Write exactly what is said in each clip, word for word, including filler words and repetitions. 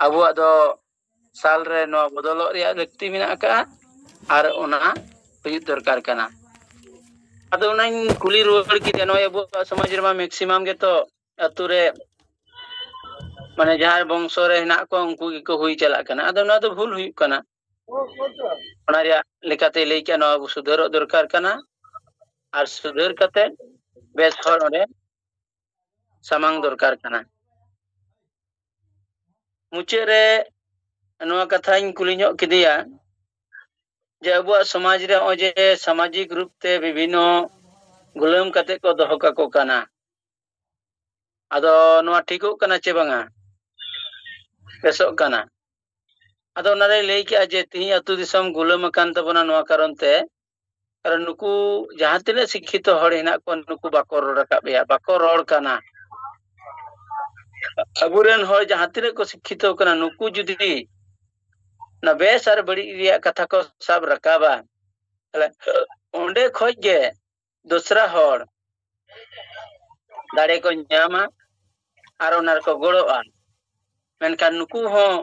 ᱟᱵᱚᱣᱟᱜ ᱫᱚ ᱥᱟᱞ ᱨᱮ ᱱᱚᱣᱟ ᱵᱚᱫᱚᱞᱚᱜ ᱨᱮᱭᱟᱜ ᱞᱟᱹᱠᱛᱤ ᱢᱮᱱᱟᱜ ᱟᱠᱟᱫᱼᱟ ᱟᱨ ᱚᱱᱟ ᱦᱩᱭᱩᱜ ᱫᱚᱨᱠᱟᱨ ᱠᱟᱱᱟ᱾ ᱟᱫᱚ ᱚᱱᱟᱧ ᱠᱩᱞᱤ ᱨᱩᱣᱟᱹᱲ ᱠᱮᱫᱟ, ᱱᱚᱜᱼᱚᱭ ᱟᱵᱚᱣᱟᱜ ᱥᱚᱢᱟᱡᱽ ᱨᱮᱢᱟ maximum ᱜᱮᱛᱚ ᱟᱛᱳ ᱨᱮ ᱢᱟᱱᱮ ᱡᱟᱦᱟᱸᱭ ᱵᱚᱝᱥᱚ ᱨᱮ ᱦᱮᱱᱟᱜ ᱠᱚᱣᱟ ᱩᱱᱠᱩ ᱜᱮᱠᱚ ᱦᱩᱭ ᱪᱟᱞᱟᱜ ᱠᱟᱱᱟ᱾ ᱟᱫᱚ ᱱᱚᱣᱟ ᱫᱚ ᱵᱷᱩᱞ ᱦᱩᱭᱩᱜ ᱠᱟᱱᱟ᱾ ᱚᱱᱟ ᱨᱮᱭᱟᱜ ᱞᱮᱠᱟᱛᱮ ᱞᱟᱹᱭ ᱠᱮᱜᱼᱟ, ᱱᱚᱣᱟ ᱟᱵᱚ ᱥᱩᱫᱷᱟᱹᱨᱚᱜ ᱫᱚᱨᱠᱟᱨ ᱠᱟᱱᱟ ᱟᱨ ᱥᱩᱫᱷᱟᱹᱨ ᱠᱟᱛᱮ ᱵᱮᱥ ᱦᱚᱲ ᱚᱸᱰᱮ ᱥᱟᱢᱟᱝ ᱫᱚᱨᱠᱟᱨ ᱠᱟᱱᱟ᱾ ᱢᱩᱪᱟᱹᱫ ᱨᱮ ᱱᱚᱣᱟ ᱠᱟᱛᱷᱟᱧ ᱠᱩᱞᱤ ᱧᱚᱜ ᱠᱮᱫᱮᱭᱟ ᱡᱮ ᱟᱵᱚᱣᱟᱜ ᱥᱚᱢᱟᱡᱽ ᱨᱮ ᱱᱚᱜᱼᱚᱭ ᱡᱮ ᱥᱟᱢᱟᱡᱤᱠ ᱨᱩᱯ ᱛᱮ ᱵᱤᱵᱷᱤᱱᱱᱚ ᱜᱩᱞᱟᱹᱢ ᱠᱟᱛᱮ ᱠᱚ ᱫᱚᱦᱚ ᱠᱟᱠᱚ ᱠᱟᱱᱟ, ᱟᱫᱚ ᱱᱚᱣᱟ ᱴᱷᱤᱠᱚᱜ ᱠᱟᱱᱟ ᱪᱮ ᱵᱟᱝᱟ, ᱵᱮᱥᱚᱜ ᱠᱟᱱᱟ? ᱟᱫᱚ ᱚᱱᱟᱨᱮ ᱞᱟᱹᱭ ᱠᱮᱜᱼᱟ ᱡᱮ ᱛᱤᱦᱤᱧ ᱟᱹᱛᱩ ᱫᱤᱥᱚᱢ ᱜᱩᱞᱟᱹᱢ ᱟᱠᱟᱱ ᱛᱟᱵᱚᱱᱟ ᱱᱚᱣᱟ ᱠᱟᱨᱚᱱ ᱛᱮ, ᱠᱟᱨᱚᱱ ᱱᱩᱠᱩ ᱡᱟᱦᱟᱸ ᱛᱤᱱᱟᱹᱜ ᱥᱤᱠᱠᱷᱤᱛᱚ ᱦᱚᱲ ᱦᱮᱱᱟᱜ ᱠᱚᱣᱟ ᱱᱩᱠᱩ ᱵᱟᱠᱚ ᱨᱚᱲ ᱨᱟᱠᱟᱵ ᱮᱭᱟ, ᱵᱟᱠᱚ ᱨᱚᱲ ᱠᱟᱱᱟ᱾ ᱟᱵᱚᱨᱮᱱ ᱦᱚᱲ ᱡᱟᱦᱟᱸ ᱛᱤᱱᱟᱹᱜ ᱠᱚ ᱥᱤᱠᱠᱷᱤᱛᱚ ᱠᱟᱱᱟ ᱱᱩᱠᱩ ᱡᱩᱫᱤ ᱚᱱᱟ ᱵᱮᱥ ᱟᱨ ᱵᱟᱹᱲᱤᱡ ᱨᱮᱭᱟᱜ ᱠᱟᱛᱷᱟ ᱠᱚ ᱥᱟᱵ ᱨᱟᱠᱟᱵᱟ, ᱛᱟᱦᱞᱮ ᱚᱸᱰᱮ ᱠᱷᱚᱡ ᱜᱮ ᱫᱚᱥᱨᱟ ᱦᱚᱲ ᱫᱟᱲᱮ ᱠᱚ ᱧᱟᱢᱟ ᱟᱨ ᱚᱱᱟ ᱨᱮᱠᱚ ᱜᱚᱲᱚᱜᱼᱟ᱾ ᱢᱮᱱᱠᱷᱟᱱ ᱱᱩᱠᱩ ᱦᱚᱸ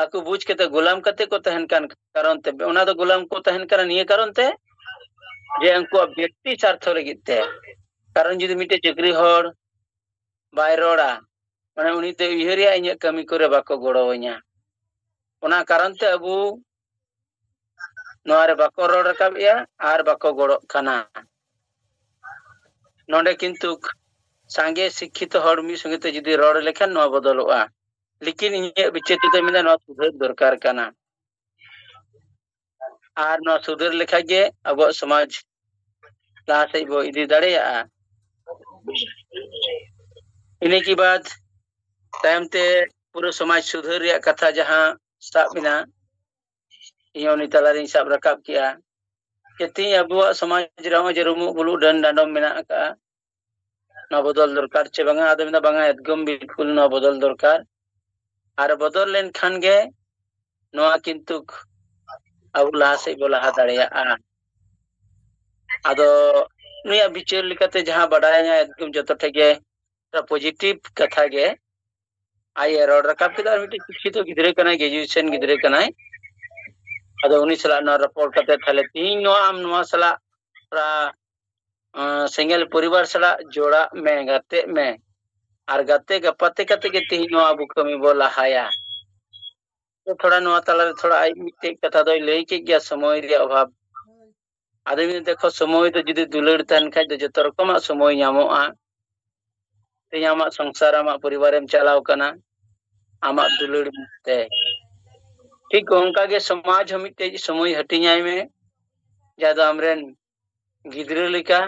ᱟᱠᱚ ᱵᱩᱡᱽ ᱠᱟᱛᱮ ᱜᱳᱞᱟᱢ ᱠᱟᱛᱮ ᱠᱚ ᱛᱟᱦᱮᱱ ᱠᱟᱱ ᱠᱟᱨᱚᱱ ᱛᱮ, ᱚᱱᱟ ᱫᱚ ᱜᱳᱞᱟᱢ ᱠᱚ ᱛᱟᱦᱮᱱ ᱠᱟᱱᱟ ᱱᱤᱭᱟᱹ ᱠᱟᱨᱚᱱ ᱛᱮ ᱡᱮ ᱩᱱᱠᱩᱣᱟᱜ ᱵᱮᱠᱛᱤ ᱥᱟᱨᱛᱷᱚ ᱞᱟᱹᱜᱤᱫ ᱛᱮ᱾ ᱠᱟᱨᱚᱱ ᱡᱩᱫᱤ ᱢᱤᱫᱴᱮᱡ ᱪᱟᱹᱠᱨᱤ ᱦᱚᱲ ᱵᱟᱭ ᱨᱚᱲᱟ, ᱢᱟᱱᱮ ᱩᱱᱤ ᱫᱚ ᱩᱭᱦᱟᱹᱨᱮᱭᱟ ᱤᱧᱟᱹᱜ ᱠᱟᱹᱢᱤ ᱠᱚᱨᱮ ᱵᱟᱠᱚ ᱜᱚᱲᱚᱣᱟᱹᱧᱟ᱾ ᱚᱱᱟ ᱠᱟᱨᱚᱱ ᱛᱮ ᱟᱵᱚ ᱱᱚᱣᱟ ᱨᱮ ᱵᱟᱠᱚ ᱨᱚᱲ ᱨᱟᱠᱟᱵᱮᱜᱼᱟ ᱟᱨ ᱵᱟᱠᱚ ᱜᱚᱲᱚᱜ ᱠᱟᱱᱟ᱾ ᱱᱚᱰᱮ ᱠᱤᱱᱛᱩ ᱥᱟᱸᱜᱮ ᱥᱤᱠᱠᱷᱤᱛᱚ ᱦᱚᱲ ᱢᱤᱫ ᱥᱚᱸᱜᱮ ᱛᱮ ᱡᱩᱫᱤ ᱨᱚᱲ ᱞᱮᱠᱷᱟᱱ ᱱᱚᱣᱟ ᱵᱚᱫᱚᱞᱚᱜᱼᱟ᱾ ᱞᱮᱠᱤᱱ ᱤᱧᱟᱹᱜ ᱵᱤᱪᱟᱹᱨ ᱛᱮᱫᱚ ᱢᱮᱱᱟ ᱱᱚᱣᱟ ᱥᱩᱫᱷᱟᱹᱨ ᱫᱚᱨᱠᱟᱨ ᱠᱟᱱᱟ᱾ ᱟᱨ ᱱᱚᱣᱟ ᱥᱩᱫᱷᱟᱹᱨ ᱞᱮᱠᱷᱟᱡ ᱜᱮ ᱟᱵᱚᱣᱟᱜ ᱥᱚᱢᱟᱡᱽ ᱞᱟᱦᱟ ᱥᱮᱫ ᱵᱚ ᱤᱫᱤ ᱫᱟᱲᱮᱭᱟᱜᱼᱟ᱾ ᱤᱱᱟᱹ ᱠᱮ ᱵᱟᱫ ᱛᱟᱭᱚᱢ ᱛᱮ ᱯᱩᱨᱟᱹ ᱥᱚᱢᱟᱡᱽ ᱥᱩᱫᱷᱟᱹᱨ ᱨᱮᱭᱟᱜ ᱠᱟᱛᱷᱟ ᱡᱟᱦᱟᱸ ᱥᱟᱵ ᱮᱱᱟ, ᱤᱧ ᱦᱚᱸ ᱩᱱᱤ ᱛᱟᱞᱟᱨᱤᱧ ᱥᱟᱵ ᱨᱟᱠᱟᱵ ᱠᱮᱜᱼᱟ᱾ ᱡᱮ ᱛᱮᱦᱮᱧ ᱟᱵᱚᱣᱟᱜ ᱥᱚᱢᱟᱡᱽ ᱨᱮᱦᱚᱸ ᱡᱮ ᱨᱩᱢᱩᱜ ᱵᱩᱞᱩᱜ ᱰᱟᱹᱱ ᱰᱟᱸᱰᱚᱢ ᱢᱮᱱᱟᱜ ᱟᱠᱟᱜᱼᱟ, ᱱᱚᱣᱟ ᱵᱚᱫᱚᱞ ᱫᱚᱨᱠᱟᱨ ᱪᱮ ᱵᱟᱝᱟ? ᱟᱫᱚ ᱢᱮᱱᱫᱟ, "ᱵᱟᱝᱟ, ᱮᱠᱫᱚᱢ ᱵᱤᱞᱠᱩᱞ ᱱᱚᱣᱟ ᱵᱚᱫᱚᱞ ᱫᱚᱨᱠᱟᱨ᱾ ᱟᱨ ᱵᱚᱫᱚᱞ ᱞᱮᱱᱠᱷᱟᱱ ᱜᱮ ᱱᱚᱣᱟ ᱠᱤᱱᱛᱩ ᱟᱵᱚ ᱞᱟᱦᱟ ᱥᱮᱫ ᱵᱚ ᱞᱟᱦᱟ ᱫᱟᱲᱮᱭᱟᱜᱼᱟ᱾" ᱟᱫᱚ ᱱᱩᱭᱟᱜ ᱵᱤᱪᱟᱹᱨ ᱞᱮᱠᱟᱛᱮ ᱡᱟᱦᱟᱸ ᱵᱟᱰᱟᱭᱟ, ᱮᱠᱫᱚᱢ ᱡᱚᱛᱚ ᱴᱷᱮᱡ ᱜᱮ ᱯᱚᱡᱤᱴᱤᱵᱷ ᱠᱟᱛᱷᱟ ᱜᱮ᱾ ᱟᱡ ᱮ ᱨᱚᱲ ᱨᱟᱠᱟᱵ ᱠᱮᱫᱟ, ᱟᱨ ᱢᱤᱫᱴᱮᱱ ᱥᱤᱠᱠᱷᱤᱛᱚ ᱜᱤᱫᱽᱨᱟᱹ ᱠᱟᱱᱟᱭ, ᱜᱨᱮᱡᱩᱭᱮᱥᱚᱱ ᱜᱤᱫᱽᱨᱟᱹ ᱠᱟᱱᱟᱭ᱾ ᱟᱫᱚ ᱩᱱᱤ ᱥᱟᱞᱟᱜ ᱱᱚᱣᱟ ᱨᱚᱯᱚᱲ ᱠᱟᱛᱮ, ᱛᱟᱦᱞᱮ ᱛᱤᱦᱤᱧ ᱱᱚᱣᱟ ᱟᱢ ᱱᱚᱣᱟ ᱥᱟᱞᱟᱜ ᱛᱷᱚᱲᱟ, ᱟᱸ, ᱥᱮᱸᱜᱮᱞ ᱯᱚᱨᱤᱵᱟᱨ ᱥᱟᱞᱟᱜ ᱡᱚᱲᱟᱜ ᱢᱮ, ᱜᱟᱛᱮᱜ ᱢᱮ, ᱟᱨ ᱜᱟᱛᱮ ᱜᱟᱯᱟᱛᱮ ᱠᱟᱛᱮ ᱜᱮ ᱛᱤᱦᱤᱧ ᱱᱚᱣᱟ ᱟᱵᱚ ᱠᱟᱹᱢᱤ ᱵᱚ ᱞᱟᱦᱟᱭᱟ᱾ ᱛᱚ ᱛᱷᱚᱲᱟ ᱱᱚᱣᱟ ᱛᱟᱞᱟᱨᱮ ᱛᱷᱚᱲᱟ ᱟᱡ ᱢᱤᱫᱴᱮᱡ ᱠᱟᱛᱷᱟ ᱫᱚᱭ ᱞᱟᱹᱭ ᱠᱮᱫ ᱜᱮᱭᱟ, ᱥᱚᱢᱚᱭ ᱨᱮᱭᱟᱜ ᱚᱵᱷᱟᱵ᱾ ᱟᱫᱚ ᱢᱮᱱᱫᱟ, ᱫᱮᱠᱷᱚ, ᱥᱚᱢᱚᱭ ᱫᱚ ᱡᱩᱫᱤ ᱫᱩᱞᱟᱹᱲ ᱛᱟᱦᱮᱱ ᱠᱷᱟᱡ ᱫᱚ ᱡᱚᱛᱚ ᱨᱚᱠᱚᱢᱟᱜ ᱥᱚᱢᱚᱭ ᱧᱟᱢᱚᱜᱼᱟ᱾ ᱛᱮᱦᱮᱧ ᱟᱢᱟᱜ ᱥᱚᱝᱥᱟᱨ, ᱟᱢᱟᱜ ᱯᱚᱨᱤᱵᱟᱨᱮᱢ ᱪᱟᱞᱟᱣ ᱠᱟᱱᱟ, ᱟᱢᱟᱜ ᱫᱩᱞᱟᱹᱲ ᱛᱮ᱾ ᱴᱷᱤᱠ ᱚᱱᱠᱟ ᱜᱮ ᱥᱚᱢᱟᱡᱽ ᱦᱚᱸ ᱢᱤᱫᱴᱮᱡ ᱥᱚᱢᱚᱭ ᱦᱟᱹᱴᱤᱧᱟᱭ ᱢᱮ, ᱡᱟᱦᱟᱸ ᱫᱚ ᱟᱢᱨᱮᱱ ᱜᱤᱫᱽᱨᱟᱹ ᱞᱮᱠᱟ,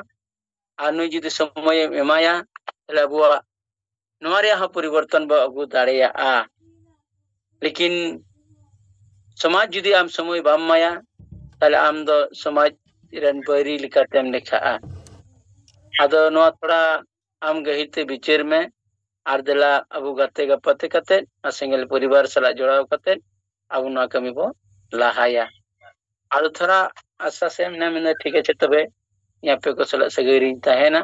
ᱟᱨ ᱱᱩᱭ ᱡᱩᱫᱤ ᱥᱚᱢᱚᱭᱮᱢ ᱮᱢᱟᱭᱟ, ᱛᱟᱦᱞᱮ ᱟᱵᱚᱣᱟᱜ ᱱᱚᱣᱟ ᱨᱮᱭᱟᱜ ᱦᱚᱸ ᱯᱚᱨᱤᱵᱚᱨᱛᱚᱱ ᱵᱚ ᱟᱹᱜᱩ ᱫᱟᱲᱮᱭᱟᱜᱼᱟ᱾ ᱞᱮᱠᱤᱱ ᱥᱚᱢᱟᱡᱽ ᱡᱩᱫᱤ ᱟᱢ ᱥᱚᱢᱚᱭ ᱵᱟᱢ ᱮᱢᱟᱭᱟ, ᱛᱟᱦᱞᱮ ᱟᱢ ᱫᱚ ᱥᱚᱢᱟᱡᱽ ᱨᱮᱱ ᱵᱟᱹᱭᱨᱤ ᱞᱮᱠᱟᱛᱮᱢ ᱞᱮᱠᱷᱟᱜᱼᱟ᱾ ᱟᱫᱚ ᱱᱚᱣᱟ ᱛᱷᱚᱲᱟ ᱟᱢ ᱜᱟᱹᱦᱤᱨ ᱛᱮ ᱵᱤᱪᱟᱹᱨ ᱢᱮ, ᱟᱨ ᱫᱮᱞᱟ ᱟᱵᱚ ᱜᱟᱛᱮ ᱜᱟᱯᱟᱛᱮ ᱠᱟᱛᱮ ᱟᱨ ᱥᱮᱸᱜᱮᱞ ᱯᱚᱨᱤᱵᱟᱨ ᱥᱟᱞᱟᱜ ᱡᱚᱲᱟᱣ ᱠᱟᱛᱮ ᱟᱵᱚ ᱱᱚᱣᱟ ᱠᱟᱹᱢᱤ ᱵᱚ ᱞᱟᱦᱟᱭᱟ᱾ ᱟᱫᱚ ᱛᱷᱚᱲᱟ ᱟᱥᱟ ᱥᱮ ᱢᱮᱱᱟ, ᱢᱮᱱᱟ, ᱴᱷᱤᱠ ᱟᱪᱷᱮ, ᱛᱚᱵᱮ ᱤᱧ ᱟᱯᱮ ᱠᱚ ᱥᱟᱞᱟᱜ ᱥᱟᱹᱜᱟᱹᱭ ᱨᱤᱧ ᱛᱟᱦᱮᱱᱟ,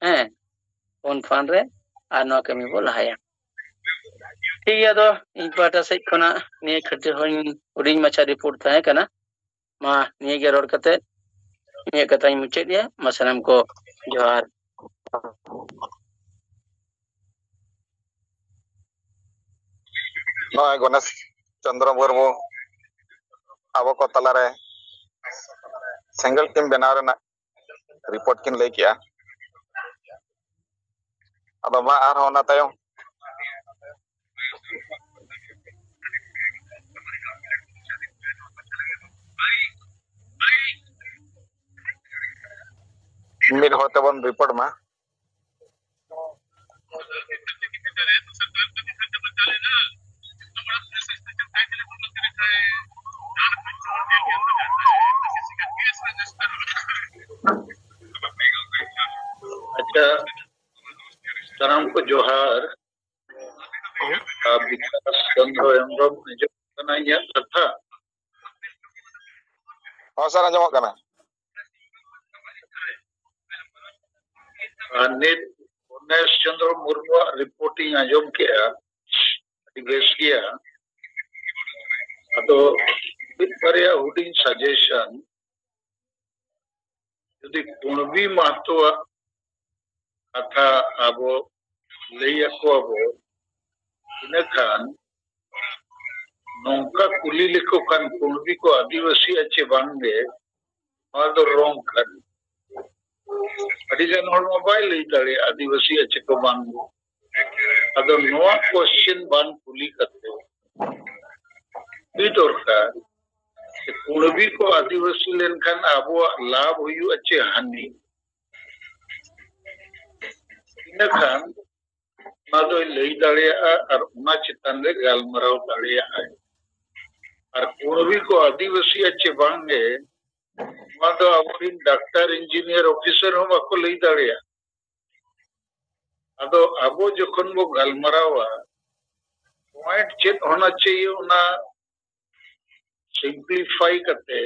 ᱦᱮᱸ, ᱯᱷᱳᱱ ᱯᱷᱟᱱ ᱨᱮ, ᱟᱨ ᱱᱚᱣᱟ ᱠᱟᱹᱢᱤ ᱵᱚ ᱞᱟᱦᱟᱭᱟ᱾ ᱴᱷᱤᱠ ᱜᱮᱭᱟ, ᱟᱫᱚ ᱤᱧ ᱯᱟᱦᱴᱟ ᱥᱮᱫ ᱠᱷᱚᱱᱟᱜ ᱱᱤᱭᱟᱹ ᱠᱷᱟᱹᱴᱤ ᱦᱚᱸ ᱦᱩᱰᱤᱧ ᱢᱟᱪᱷᱟ ᱨᱤᱯᱳᱨᱴ ᱛᱟᱦᱮᱸ ᱠᱟᱱᱟ᱾ ᱢᱟ ᱱᱤᱭᱟᱹ ᱜᱮ ᱨᱚᱲ ᱠᱟᱛᱮ ᱤᱧᱟᱹᱜ ᱠᱟᱛᱷᱟᱧ ᱢᱩᱪᱟᱹᱫ ᱮᱫᱟ᱾ ᱢᱟ ᱥᱟᱱᱟᱢ ᱠᱚ ᱡᱚᱦᱟᱨ᱾ ᱱᱚᱜᱼᱚᱭ ᱜᱚᱱᱮᱥ ᱪᱚᱱᱫᱨᱚ ᱢᱩᱨᱢᱩ ᱟᱵᱚ ᱠᱚ ᱛᱟᱞᱟᱨᱮ ᱥᱮᱸᱜᱮᱞ ᱴᱤᱢ ᱵᱮᱱᱟᱣ ᱨᱮᱱᱟᱜ ᱨᱤᱯᱳᱨᱴ ᱠᱤᱱ ᱞᱟᱹᱭ ᱠᱮᱜᱼᱟ᱾ ᱟᱫᱚ ᱢᱟ ᱟᱨᱦᱚᱸ ᱚᱱᱟ ᱛᱟᱭᱚᱢ ᱢᱤᱫ ᱦᱚᱲ ᱛᱮᱵᱚᱱ ᱨᱤᱯᱳᱨᱴ ᱢᱟ᱾ ᱟᱪᱪᱷᱟ, ᱥᱟᱱᱟᱢ ᱠᱚ ᱡᱚᱦᱟᱨ᱾ ᱟᱨ ᱵᱤᱠᱟᱥ ᱪᱚᱱᱫᱨᱚ ᱦᱮᱢᱵᱨᱚᱢ, ᱟᱸᱡᱚᱢ ᱠᱟᱱᱟ ᱤᱧᱟᱹᱜ ᱠᱟᱛᱷᱟ? ᱦᱚᱸ ᱥᱟᱨ, ᱟᱸᱡᱚᱢᱚᱜ ᱠᱟᱱᱟ᱾ ᱟᱨ ᱱᱤᱛ ᱱᱮᱥ ᱪᱚᱱᱫᱨᱚ ᱢᱩᱨᱢᱩᱣᱟᱜ ᱨᱤᱯᱳᱨᱴ ᱤᱧ ᱟᱸᱡᱚᱢ ᱠᱮᱜᱼᱟ, ᱟᱹᱰᱤ ᱵᱮᱥ ᱜᱮᱭᱟ᱾ ᱟᱫᱚ ᱢᱤᱫ ᱵᱟᱨᱭᱟ ᱦᱩᱰᱤᱧ ᱥᱟᱡᱮᱥᱚᱱ, ᱡᱩᱫᱤ ᱠᱩᱬᱵᱤ ᱢᱟᱦᱛᱚᱣᱟᱜ ᱠᱟᱛᱷᱟ ᱟᱵᱚ ᱞᱟᱹᱭ ᱟᱠᱚᱣᱟᱵᱚ, ᱤᱱᱟᱹᱠᱷᱟᱱ ᱱᱚᱝᱠᱟ ᱠᱩᱞᱤ ᱞᱮᱠᱚ ᱠᱷᱟᱱ ᱠᱩᱬᱵᱤ ᱠᱚ ᱟᱹᱫᱤᱵᱟᱹᱥᱤᱜᱼᱟ ᱪᱮ ᱵᱟᱝᱜᱮ, ᱱᱚᱣᱟ ᱫᱚ ᱨᱚᱝ ᱠᱟᱱᱟ᱾ ᱟᱹᱰᱤ ᱜᱟᱱ ᱦᱚᱲ ᱢᱟ ᱵᱟᱭ ᱞᱟᱹᱭ ᱫᱟᱲᱮᱭᱟᱜᱼᱟ ᱟᱹᱫᱤᱵᱟᱹᱥᱤᱜᱼᱟ ᱪᱮ ᱠᱚ ᱵᱟᱝ᱾ ᱟᱫᱚ ᱱᱚᱣᱟ ᱠᱚᱥᱪᱮᱱ ᱵᱟᱝ ᱠᱩᱞᱤ ᱠᱟᱛᱮ ᱠᱩᱞᱤ ᱫᱚᱨᱠᱟᱨ, ᱠᱩᱬᱵᱤ ᱠᱚ ᱟᱹᱫᱤᱵᱟᱹᱥᱤ ᱞᱮᱱᱠᱷᱟᱱ ᱟᱵᱚᱣᱟᱜ ᱞᱟᱵᱷ ᱦᱩᱭᱩᱜᱼᱟ ᱪᱮ ᱦᱟᱹᱱᱤ? ᱤᱱᱟᱹᱠᱷᱟᱱ ᱚᱱᱟ ᱫᱚᱭ ᱞᱟᱹᱭ ᱫᱟᱲᱮᱭᱟᱜᱼᱟ ᱟᱨ ᱚᱱᱟ ᱪᱮᱛᱟᱱ ᱨᱮ ᱜᱟᱞᱢᱟᱨᱟᱣ ᱫᱟᱲᱮᱭᱟᱜᱼᱟᱭ᱾ ᱟᱨ ᱠᱩᱬᱵᱤ ᱠᱚ ᱟᱹᱫᱤᱵᱟᱹᱥᱤᱜᱼᱟ ᱪᱮ ᱵᱟᱝᱜᱮ, ᱱᱚᱣᱟ ᱫᱚ ᱟᱵᱚᱨᱮᱱ ᱰᱟᱠᱛᱟᱨ, ᱤᱧᱡᱤᱱᱤᱭᱟᱨ, ᱚᱯᱷᱤᱥᱟᱨ ᱦᱚᱸ ᱵᱟᱠᱚ ᱞᱟᱹᱭ ᱫᱟᱲᱮᱭᱟᱜᱼᱟ᱾ ᱟᱫᱚ ᱟᱵᱚ ᱡᱚᱠᱷᱚᱱ ᱵᱚ ᱜᱟᱞᱢᱟᱨᱟᱣᱟ, ᱯᱚᱭᱮᱱᱴ ᱪᱮᱫ ᱦᱚᱱᱟ ᱪᱟᱦᱤᱭᱮ, ᱚᱱᱟ ᱥᱤᱢᱯᱞᱤᱯᱷᱟᱭ ᱠᱟᱛᱮ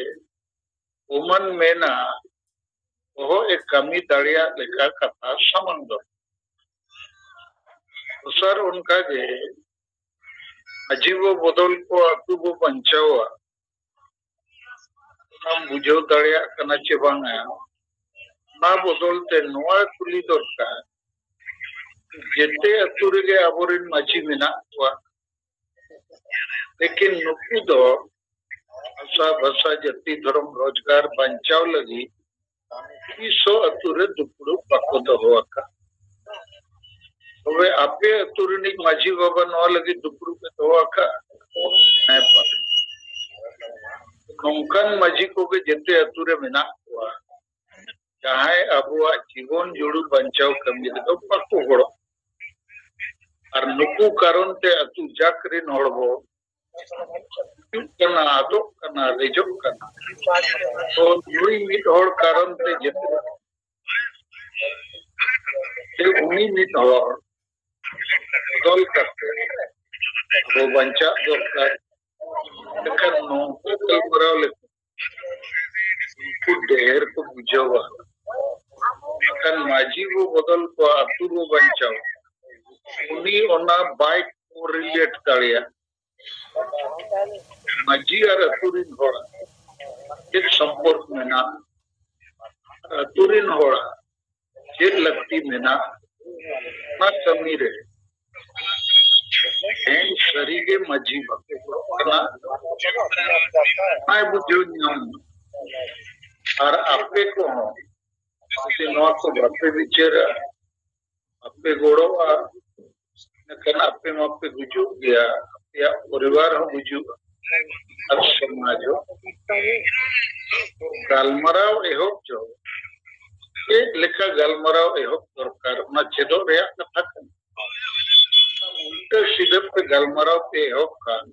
ᱠᱚᱢᱚᱱ ᱢᱮᱱᱟ, ᱵᱚᱦᱚᱜ ᱮ ᱠᱟᱹᱢᱤ ᱫᱟᱲᱮᱭᱟᱜ ᱞᱮᱠᱟ ᱠᱟᱛᱷᱟ ᱥᱟᱢᱟᱝ ᱫᱚᱨᱠᱟᱨ᱾ ᱫᱚᱥᱟᱨ ᱚᱱᱠᱟ ᱜᱮ ᱢᱟᱹᱡᱷᱤ ᱵᱚ ᱵᱚᱫᱚᱞ ᱠᱚᱣᱟ, ᱟᱹᱛᱩ ᱵᱚ ᱵᱟᱧᱪᱟᱣᱟ, ᱚᱱᱟᱢ ᱵᱩᱡᱷᱟᱹᱣ ᱫᱟᱲᱮᱭᱟᱜ ᱠᱟᱱᱟ ᱪᱮ ᱵᱟᱝᱟ? ᱚᱱᱟ ᱵᱚᱫᱚᱞ ᱛᱮ ᱱᱚᱣᱟ ᱠᱩᱞᱤ ᱫᱚᱨᱠᱟᱨ, ᱡᱮᱛᱮ ᱟᱹᱛᱩ ᱨᱮᱜᱮ ᱟᱵᱚᱨᱮᱱ ᱢᱟᱹᱡᱷᱤ ᱢᱮᱱᱟᱜ ᱠᱚᱣᱟ, ᱞᱮᱠᱤᱱ ᱱᱩᱠᱩ ᱫᱚ ᱵᱷᱟᱥᱟ, ᱵᱷᱟᱥᱟ, ᱡᱟᱹᱛᱤ, ᱫᱷᱚᱨᱚᱢ, ᱨᱳᱡᱽᱜᱟᱨ ᱵᱟᱧᱪᱟᱣ ᱞᱟᱹᱜᱤᱫ ᱛᱤᱥ ᱦᱚᱸ ᱟᱹᱛᱩ ᱨᱮ ᱫᱩᱯᱲᱩᱵ ᱵᱟᱠᱚ ᱫᱚᱦᱚ ᱟᱠᱟᱫ᱾ ᱛᱚᱵᱮ ᱟᱯᱮ ᱟᱹᱛᱩ ᱨᱤᱱᱤᱡ ᱢᱟᱹᱡᱷᱤ ᱵᱟᱵᱟ ᱱᱚᱣᱟ ᱞᱟᱹᱜᱤᱫ ᱫᱩᱯᱲᱩᱵ ᱮ ᱫᱚᱦᱚ ᱟᱠᱟᱫ? ᱦᱮᱸ ᱵᱟᱝ? ᱱᱚᱝᱠᱟᱱ ᱢᱟᱹᱡᱷᱤ ᱠᱚᱜᱮ ᱡᱮᱛᱮ ᱟᱹᱛᱩ ᱨᱮ ᱢᱮᱱᱟᱜ ᱠᱚᱣᱟ, ᱡᱟᱦᱟᱸᱭ ᱟᱵᱚᱣᱟᱜ ᱡᱤᱵᱚᱱ ᱡᱩᱲᱩ ᱵᱟᱧᱪᱟᱣ ᱠᱟᱹᱢᱤ ᱨᱮᱫᱚ ᱵᱟᱠᱚ ᱜᱚᱲᱚ᱾ ᱟᱨ ᱱᱩᱠᱩ ᱠᱟᱨᱚᱱ ᱛᱮ ᱟᱹᱛᱩ ᱡᱟᱠ ᱨᱤᱱ ᱦᱚᱲ ᱵᱚ ᱦᱤᱡᱩᱜ ᱠᱟᱱᱟ, ᱟᱫᱚᱜ ᱠᱟᱱᱟ, ᱨᱮᱡᱚᱜ ᱠᱟᱱᱟ᱾ ᱛᱚ ᱱᱩᱭ ᱢᱤᱫ ᱦᱚᱲ ᱠᱟᱨᱚᱱ ᱛᱮ ᱡᱮᱛᱮ, ᱡᱮ ᱩᱱᱤ ᱢᱤᱫ ᱦᱚᱲ ᱵᱚᱫᱚᱞ ᱠᱟᱛᱮ ᱟᱵᱚ ᱵᱟᱧᱪᱟᱜ ᱫᱚᱨᱠᱟᱨ᱾ ᱮᱱᱠᱷᱟᱱ ᱱᱚᱝᱠᱟ ᱜᱟᱞᱢᱟᱨᱟᱣ ᱞᱮᱠᱷᱟᱱ ᱩᱱᱠᱩ ᱰᱷᱮᱨ ᱠᱚ ᱵᱩᱡᱷᱟᱹᱣᱟ᱾ ᱮᱱᱠᱷᱟᱱ ᱢᱟᱹᱡᱷᱤ ᱵᱚ ᱵᱚᱫᱚᱞ ᱠᱚᱣᱟ, ᱟᱹᱛᱩ ᱠᱚ ᱵᱟᱧᱪᱟᱣ, ᱩᱱᱤ ᱚᱱᱟ ᱵᱟᱭ correlate ᱫᱟᱲᱮᱭᱟᱜᱼᱟ᱾ ᱢᱟᱹᱡᱷᱤ ᱟᱨ ᱟᱹᱛᱩ ᱨᱤᱱ ᱦᱚᱲ ᱪᱮᱫ ᱥᱚᱢᱯᱚᱨᱠ ᱢᱮᱱᱟᱜᱼᱟ, ᱟᱹᱛᱩ ᱨᱤᱱ ᱦᱚᱲᱟᱜ ᱪᱮᱫ ᱞᱟᱹᱠᱛᱤ ᱢᱮᱱᱟᱜᱼᱟ, ᱚᱱᱟ ᱠᱟᱹᱢᱤ ᱨᱮ ᱛᱮᱦᱮᱧ ᱥᱟᱹᱨᱤᱜᱮ ᱢᱟᱹᱡᱷᱤ ᱵᱟᱠᱚ ᱜᱚᱲᱚᱜ ᱠᱟᱱᱟ, ᱚᱱᱟᱭ ᱵᱩᱡᱷᱟᱹᱣ ᱧᱟᱢ ᱢᱟ᱾ ᱟᱨ ᱟᱯᱮ ᱠᱚᱦᱚᱸ ᱡᱩᱫᱤ ᱱᱚᱣᱟ ᱠᱚ ᱵᱟᱯᱮ ᱵᱤᱪᱟᱹᱨᱟ, ᱵᱟᱯᱮ ᱜᱚᱲᱚᱜᱼᱟ, ᱮᱱᱠᱷᱟᱱ ᱟᱯᱮ ᱢᱟᱯᱮ ᱜᱩᱡᱩᱜ ᱜᱮᱭᱟ, ᱟᱯᱮᱭᱟᱜ ᱯᱚᱨᱤᱵᱟᱨ ᱦᱚᱸ ᱜᱩᱡᱩᱜᱼᱟ, ᱟᱨ ᱥᱚᱢᱟᱡᱽ ᱦᱚᱸ᱾ ᱜᱟᱞᱢᱟᱨᱟᱣ ᱮᱦᱚᱵ ᱡᱚᱦᱚᱜ ᱪᱮᱫ ᱞᱮᱠᱟ ᱜᱟᱞᱢᱟᱨᱟᱣ ᱮᱦᱚᱵ ᱫᱚᱨᱠᱟᱨ, ᱚᱱᱟ ᱪᱮᱫᱚᱜ ᱨᱮᱭᱟᱜ ᱠᱟᱛᱷᱟ ᱠᱟᱱᱟ᱾ ᱩᱞᱴᱟᱹ ᱥᱤᱫᱷᱟᱹ ᱯᱮ ᱜᱟᱞᱢᱟᱨᱟᱣ ᱯᱮ ᱮᱦᱚᱵ ᱠᱷᱟᱱ,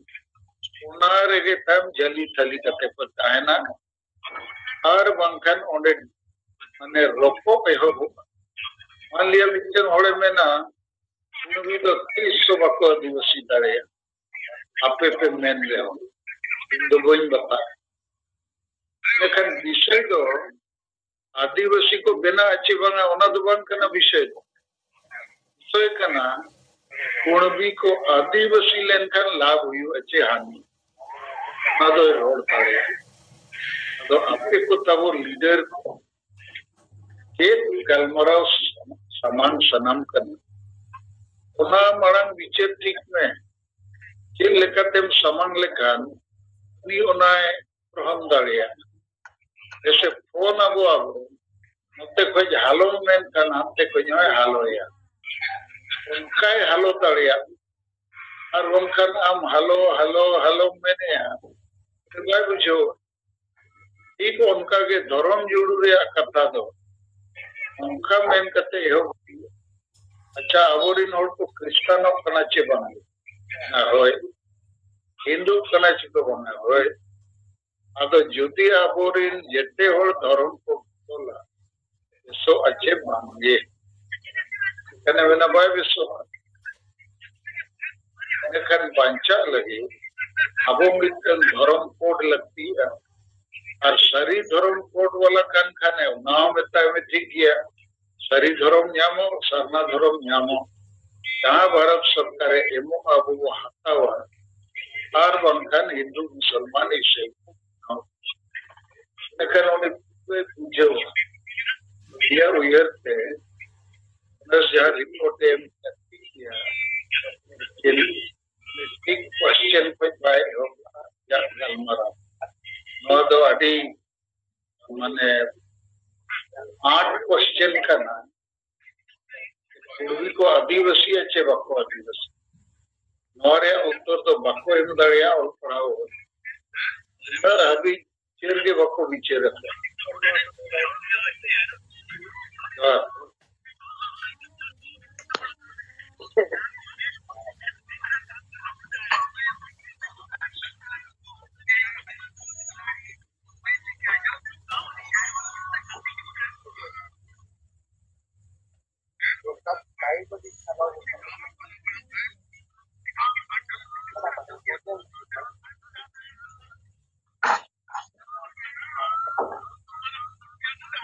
ᱚᱱᱟ ᱨᱮᱜᱮ ᱛᱟᱭᱚᱢ ᱡᱷᱟᱹᱞᱤ ᱛᱷᱟᱹᱞᱤ ᱠᱟᱛᱮ ᱯᱮ ᱛᱟᱦᱮᱱᱟ᱾ ᱟᱨ ᱵᱟᱝᱠᱷᱟᱱ ᱚᱸᱰᱮ ᱢᱟᱱᱮ ᱨᱚᱯᱚᱜ ᱮᱦᱚᱵᱚᱜᱼᱟ᱾ ᱢᱟᱱ ᱞᱤᱭᱟ ᱢᱤᱫᱴᱮᱱ ᱦᱚᱲᱮ ᱢᱮᱱᱟ, "ᱱᱩᱭ ᱫᱚ ᱛᱤᱥ ᱦᱚᱸ ᱵᱟᱠᱚ ᱟᱹᱫᱤᱵᱟᱹᱥᱤ ᱫᱟᱲᱮᱭᱟᱜᱼᱟ, ᱟᱯᱮ ᱯᱮ ᱢᱮᱱ ᱨᱮᱦᱚᱸ ᱤᱧ ᱫᱚ ᱵᱟᱹᱧ ᱵᱟᱛᱟᱜᱼᱟ᱾" ᱢᱮᱱᱠᱷᱟᱱ ᱵᱤᱥᱚᱭ ᱫᱚ ᱟᱹᱫᱤᱵᱟᱹᱥᱤ ᱠᱚ ᱵᱮᱱᱟᱜᱼᱟ ᱪᱮ ᱵᱟᱝᱟ, ᱚᱱᱟ ᱫᱚ ᱵᱟᱝ ᱠᱟᱱᱟ ᱵᱤᱥᱚᱭ ᱫᱚ᱾ ᱵᱤᱥᱚᱭ ᱠᱟᱱᱟ, ᱠᱩᱬᱵᱤ ᱠᱚ ᱟᱹᱫᱤᱵᱟᱹᱥᱤ ᱞᱮᱱᱠᱷᱟᱱ ᱞᱟᱵᱷ ᱦᱩᱭᱩᱜᱼᱟ ᱪᱮ ᱦᱟᱹᱱᱤ, ᱚᱱᱟ ᱫᱚᱭ ᱨᱚᱲ ᱫᱟᱲᱮᱭᱟᱜᱼᱟ᱾ ᱟᱫᱚ ᱟᱯᱮ ᱠᱚ ᱛᱟᱵᱚ ᱞᱤᱰᱟᱨ ᱠᱚ ᱪᱮᱫ ᱜᱟᱞᱢᱟᱨᱟᱣ ᱥᱟᱢᱟᱝ ᱥᱟᱱᱟᱢ ᱠᱟᱱᱟ, ᱚᱱᱟ ᱢᱟᱲᱟᱝ ᱵᱤᱪᱟᱹᱨ ᱴᱷᱤᱠ ᱢᱮ᱾ ᱪᱮᱫ ᱞᱮᱠᱟᱛᱮᱢ ᱥᱟᱢᱟᱝ ᱞᱮᱠᱷᱟᱱ ᱩᱱᱤ ᱚᱱᱟᱭ ᱜᱨᱚᱦᱚᱱ ᱫᱟᱲᱮᱭᱟᱜᱼᱟ᱾ ᱡᱮᱥᱮ ᱯᱷᱳᱱ ᱟᱵᱚ ᱟᱵᱚ, ᱱᱚᱛᱮ ᱠᱷᱚᱡ ᱦᱟᱞᱚ ᱢᱮᱱᱠᱷᱟᱱ ᱦᱟᱱᱛᱮ ᱠᱷᱚᱡ ᱦᱚᱸᱭ ᱦᱟᱞᱚᱭᱟ, ᱚᱱᱠᱟᱭ ᱦᱟᱞᱚ ᱫᱟᱲᱮᱭᱟᱜ᱾ ᱟᱨ ᱵᱟᱝᱠᱷᱟᱱ ᱟᱢ ᱦᱟᱞᱚ ᱦᱟᱞᱚ ᱦᱟᱞᱚᱢ ᱢᱮᱱᱮᱜᱼᱟ, ᱵᱟᱭ ᱵᱩᱡᱷᱟᱹᱣᱟ᱾ ᱴᱷᱤᱠ ᱚᱱᱠᱟ ᱜᱮ ᱫᱷᱚᱨᱚᱢ ᱡᱩᱲᱩ ᱨᱮᱭᱟᱜ ᱠᱟᱛᱷᱟ ᱫᱚ ᱚᱱᱠᱟ ᱢᱮᱱ ᱠᱟᱛᱮ ᱮᱦᱚᱵ ᱦᱩᱭᱩᱜᱼᱟ, "ᱟᱪᱪᱷᱟ, ᱟᱵᱚᱨᱮᱱ ᱦᱚᱲ ᱠᱚ ᱠᱷᱨᱤᱥᱴᱟᱱᱚᱜ ᱠᱟᱱᱟ ᱪᱮ ᱵᱟᱝ?" "ᱦᱳᱭ᱾" "ᱦᱤᱱᱫᱩᱜ ᱠᱟᱱᱟ ᱪᱮ ᱠᱚ ᱵᱟᱝᱟ?" "ᱦᱳᱭ᱾" ᱟᱫᱚ ᱡᱩᱫᱤ ᱟᱵᱚᱨᱮᱱ ᱡᱮᱛᱮ ᱦᱚᱲ ᱫᱷᱚᱨᱚᱢ ᱠᱚ ᱵᱚᱫᱚᱞᱟ, ᱵᱮᱥᱚᱜᱼᱟ ᱪᱮ ᱵᱟᱝᱜᱮ? ᱮᱱᱠᱷᱟᱱᱮ ᱢᱮᱱᱟ, ᱵᱟᱭ ᱵᱮᱥᱚᱜᱼᱟ᱾ ᱮᱱᱠᱷᱟᱱ ᱵᱟᱧᱪᱟᱜ ᱞᱟᱹᱜᱤᱫ ᱟᱵᱚ ᱢᱤᱫᱴᱟᱝ ᱫᱷᱚᱨᱚᱢ ᱠᱳᱰ ᱞᱟᱹᱠᱛᱤᱜᱼᱟ᱾ ᱟᱨ ᱥᱟᱹᱨᱤ ᱫᱷᱚᱨᱚᱢ ᱠᱳᱰ ᱵᱟᱞᱟ ᱠᱟᱱ ᱠᱷᱟᱱᱮ, ᱚᱱᱟ ᱦᱚᱸ ᱢᱮᱛᱟᱭ ᱢᱮ, ᱴᱷᱤᱠ ᱜᱮᱭᱟ, ᱥᱟᱹᱨᱤ ᱫᱷᱚᱨᱚᱢ ᱧᱟᱢᱚᱜ, ᱥᱟᱨᱱᱟ ᱫᱷᱚᱨᱚᱢ ᱧᱟᱢᱚᱜ, ᱡᱟᱦᱟᱸ ᱵᱷᱟᱨᱚᱛ ᱥᱚᱨᱠᱟᱨᱮ ᱮᱢᱚᱜᱼᱟ, ᱟᱵᱚ ᱵᱚ ᱦᱟᱛᱟᱣᱟ, ᱟᱨ ᱵᱟᱝᱠᱷᱟᱱ ᱦᱤᱱᱫᱩ ᱢᱩᱥᱚᱞᱢᱟᱱ ᱤᱥᱟᱹᱭ᱾ ᱮᱱᱠᱷᱟᱱ ᱩᱱᱤ ᱵᱩᱡᱷᱟᱹᱣᱟ, ᱩᱱᱤᱭᱟᱜ ᱩᱭᱦᱟᱹᱨ ᱛᱮ ᱚᱱᱟ ᱡᱟᱦᱟᱸ ᱨᱤᱯᱳᱨᱴ ᱮ ᱮᱢ ᱞᱟᱹᱠᱛᱤ ᱜᱮᱭᱟ, ᱴᱷᱤᱠ ᱠᱚᱥᱪᱮᱱ ᱠᱷᱚᱱ ᱵᱟᱭ ᱮᱦᱚᱵ ᱞᱮᱫᱟ ᱟᱡᱟᱜ ᱜᱟᱞᱢᱟᱨᱟᱣ᱾ ᱱᱚᱣᱟ ᱫᱚ ᱟᱹᱰᱤ ᱢᱟᱱᱮ ᱟᱸᱴ ᱠᱚᱥᱪᱮᱱ ᱠᱟᱱᱟ᱾ ᱠᱩᱲᱢᱤ ᱠᱚ ᱟᱹᱫᱤᱵᱟᱹᱥᱤᱭᱟ ᱪᱮ ᱵᱟᱠᱚ ᱟᱹᱫᱤᱵᱟᱹᱥᱤ? ᱱᱚᱣᱟ ᱨᱮᱭᱟᱜ ᱩᱛᱛᱚᱨ ᱫᱚ ᱵᱟᱠᱚ ᱮᱢ ᱫᱟᱲᱮᱭᱟᱜᱼᱟ ᱚᱞ ᱯᱟᱲᱦᱟᱣ ᱦᱚᱲ᱾ ᱩᱱᱟᱹᱜ ᱦᱟᱹᱵᱤᱡ ᱵᱤᱪᱟᱹᱨ ᱜᱮ ᱵᱟᱠᱚ ᱵᱤᱪᱟᱹᱨ ᱟᱠᱟᱫᱟ᱾ ᱟᱨ